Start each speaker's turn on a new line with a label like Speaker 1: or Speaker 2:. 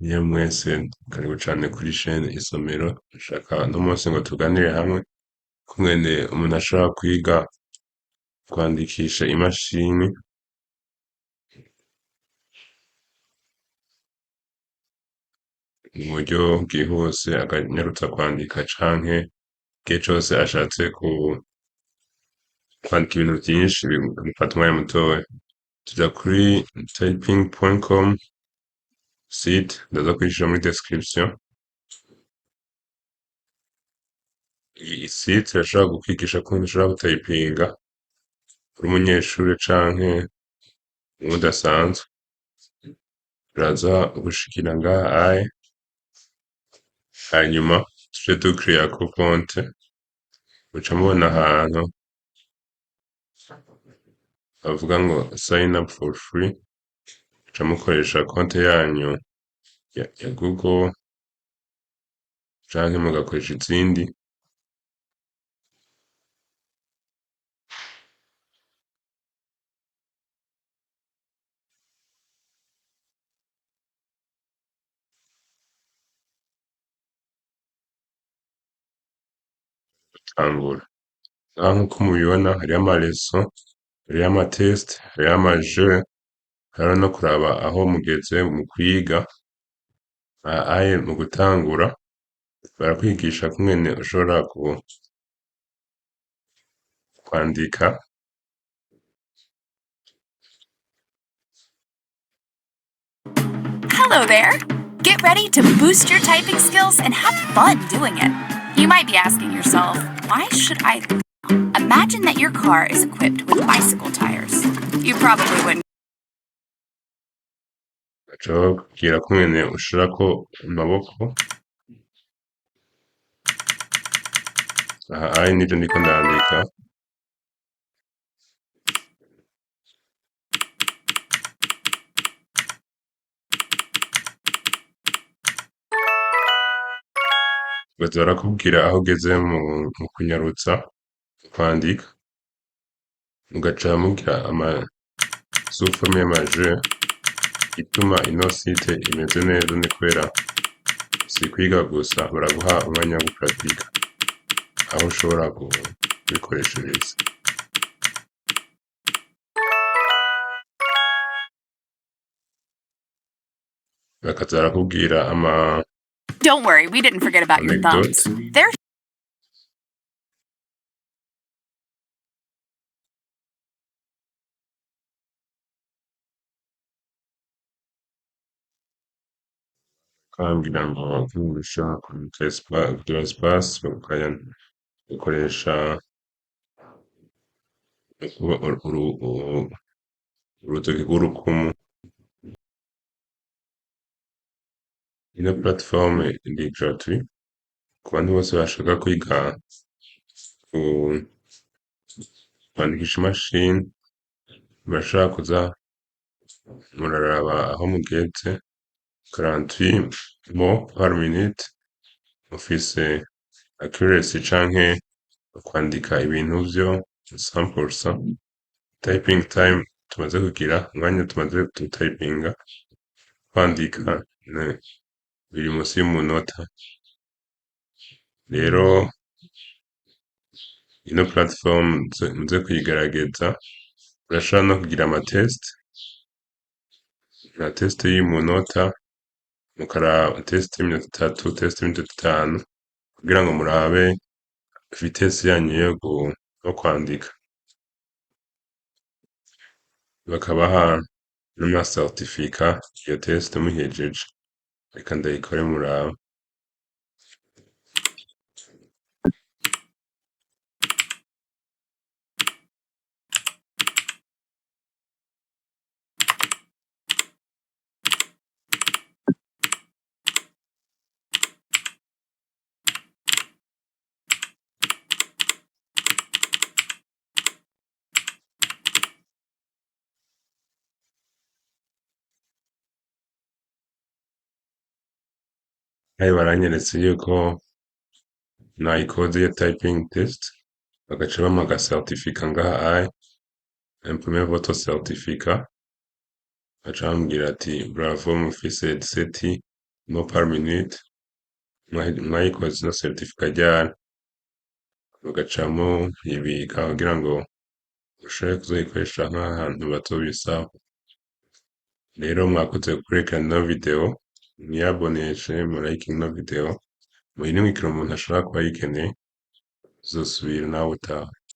Speaker 1: Iyo mwese karibu cane kuri chaîne Isomero. Nshaka uno munsi ngo tuganire hamwe kungene umuntu ashobora kwiga kwandikisha imashini mu buryo bwihuse, akanyarutsa kwandika canke igihe cose ashatse kwandika ibintu vyinshi bimufata umwanya mutoya. Tuja kuri typing.com site, ndaza kuyishira muri description. Iyi site irashobora kukwigisha ukuntu ushobora gutayipinga uri umunyeshure canke uwundi asanzwe. Uraza gushikira ngaha aye, hanyuma tuje dukireyako konte, muca mubona ahantu bavuga ngo "Sign up for free", muca mukoresha konte yanyu ya Google canke mugakoresha izindi. Tangura ngaha, nkuko mubibona, hariho ama leçon, hariho ama test, hariho ama jeux, hariho no kuraba aho mugeze mu kwiga. Aha aye mu gutangura barakwigisha kungene ushobora kwandika.
Speaker 2: Hello there! Get ready to boost your typing skills and have fun doing it. You might be asking yourself, "Why should I?" Imagine that your car is equipped with bicycle tires. You probably wouldn't
Speaker 1: Baca bakubwira kungene ushirako amaboko. Aha aye nivyo ndiko ndandika. Baza barakubwira aho ugeze mu kunyarutsa kwandika, mugaca mugira ama sous forme y'ama jeux. Igituma ino site imeze neza ni kubera si kwiga gusa, baraguha umwanya wo guparatika aho ushobora kubikoreshereza. Bakaza barakubwira ama
Speaker 2: Don't worry, we didn't forget about your
Speaker 1: anecdote.
Speaker 2: thumbs. They're
Speaker 1: Bakambwira ngo ushobora kugira espace, ugakoresha urutoki rw'urukumu. Ino plateforme iri gratuit ku bantu bose bashaka kwiga kwandikisha imashini. Murashobora kuza muraraba aho mugeze, 48 mots par minute, mufise accuracy canke kwandika ibintu vyo 100%. Typing time tumaze kugira, umwanya tumaze gutayipinga twandika, biri musi y'umunota. Rero ino plateforme muze kuyigerageza. Urashobora no kugira ama test, nka test y'umunota, mukaraba test y'iminota 3, test y'iminota 5, kugira ngo murabe vitesse yanyu yo kwandika. Bakabaha n'ama certificat iyo test muyihejeje. Reka ndayikore murabe. Hano baranyeretse yuko nayikoze iyo typing test, bagaca bampa aga certificat ngaha aye: "Imprimez votre certificat." Baca bambwira ati: "Bravo, mufise 17." Mots par minute. Mwayikoze ino certificat ryari? Mugaca muyibika kugira ngo mushobore kuzoyikoresha nk'ahantu bazobisaba. Rero mwakoze gukurikirana ino video, mwiyaboneshe, murayikinge ino video, muyirungikire umuntu ashobora kuba ayikeneye. Tuzosubira nawe utaha.